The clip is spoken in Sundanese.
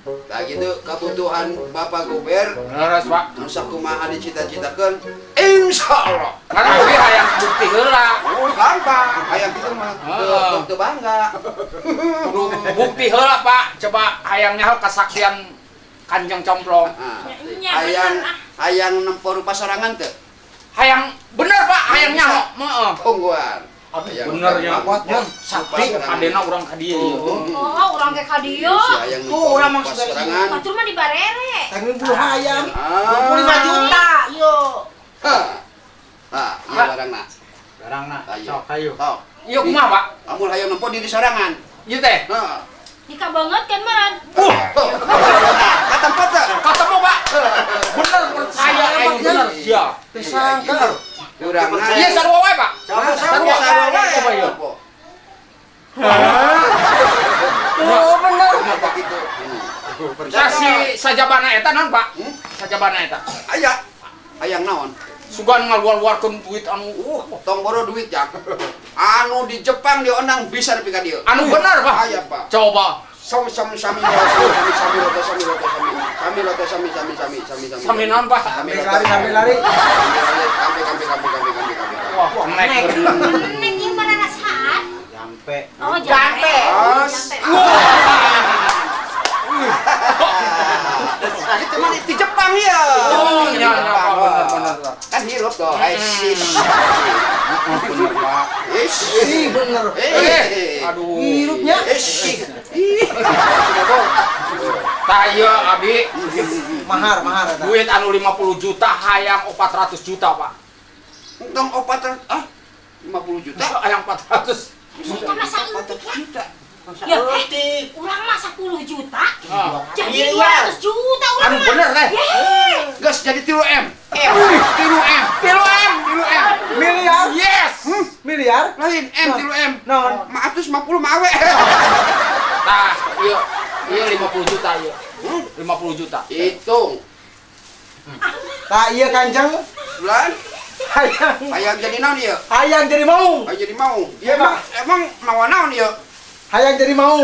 Nah, gitu kebutuhan Bapak Gober Leres, Pak. Nu sakumaha dicita-citakeun, insya Allah. Karena abi hayang bukti heula. Oh, gampang. Hayang kitu mah teu Ah. teu bangga. Kudu bukti heula, Pak. Coba hayang nyaho kasaktian Kanjeng Complong. Ah. Nya, Hayang bener, ah. hayang nempo rupa sorangan teu? Hayang bener, Pak, hayang nyaho. Heeh. Tungguan. Aduh, Hayang bener ya. kuatnya. Sakti kadena urang ka dieu ieu. Oh, urang ge ka dieu. Si hayang Tuh, nempo urang mah rupa sudah sorangan. Batur mah dibarere. Tanggung bulu hayam. Ah. 25 juta, yo. Hah. Ah, ieu barangna. Barangna Ayo. sok hayu. Sok. Ieu kumaha, Pak? Amun hayang nempo diri sorangan. Ieu teh. Heeh. Nikah banget kan meureun. Tuh. Katempo teu? Ketemu, Pak. Bener percaya aing bener sia. Tersangka. Urangna. Ieu sarua wae, Pak. Coba Sarua. Sarua wae. Coba ieu. Nempo. Oh, bener. Apa gitu? Nah, si sajabana eta naon, Pak? Hmm? Sajabana eta. Aya. Hayang naon? Sugan ngaluar-luarkeun duit anu Tong boro duit ya. Anu di Jepang diondang bisa nepi ka dieu. Anu bener, Pak. Aya, Pak. Coba. Sami sami sami sami sami sami roto sami roto sami sami roto sami sami sami sami sami. Sami naon, Pak? Sami Sambil roto. lari, sambil lari. Kampe kampe kampe kampe kampe kampe. Wah, nek. Neng ieu mana rasaan? Jampe. Oh, jampe. As. Jampe. Itu mah di Jepang ya. Oh, Di nya nya, Jepang, Pak, oh. bener bener. Kan hirup toh. Hai sis. Bener, Pak. Is. Ih, bener. Eh. Aduh. Hirupnya. Is. Tah ieu abi Mahar, mahar eta. Duit anu 50 juta hayang 400 juta, Pak. Entong opat ah 50 juta. Hayang 400. Kita masa 400 juta. Ya, eh, urang mah 10 juta. Ah. Jadi Miliar. 200 juta urang Anu mah. bener teh. Yeay. Gas jadi 3 M. M. 3 M. 3 M. 3 M. Miliar. Yes. Miliar. Lain M 3 M. Naon? 450 mah awe. Tah, ieu ieu 50 juta ieu. 50 juta. Hitung. Tah ieu Kanjeng Bulan hayang hayang jadi naon ieu? hayang jadi mau. Hayang jadi mau. Iya emang emang mau naon ieu? Hayang jadi mau.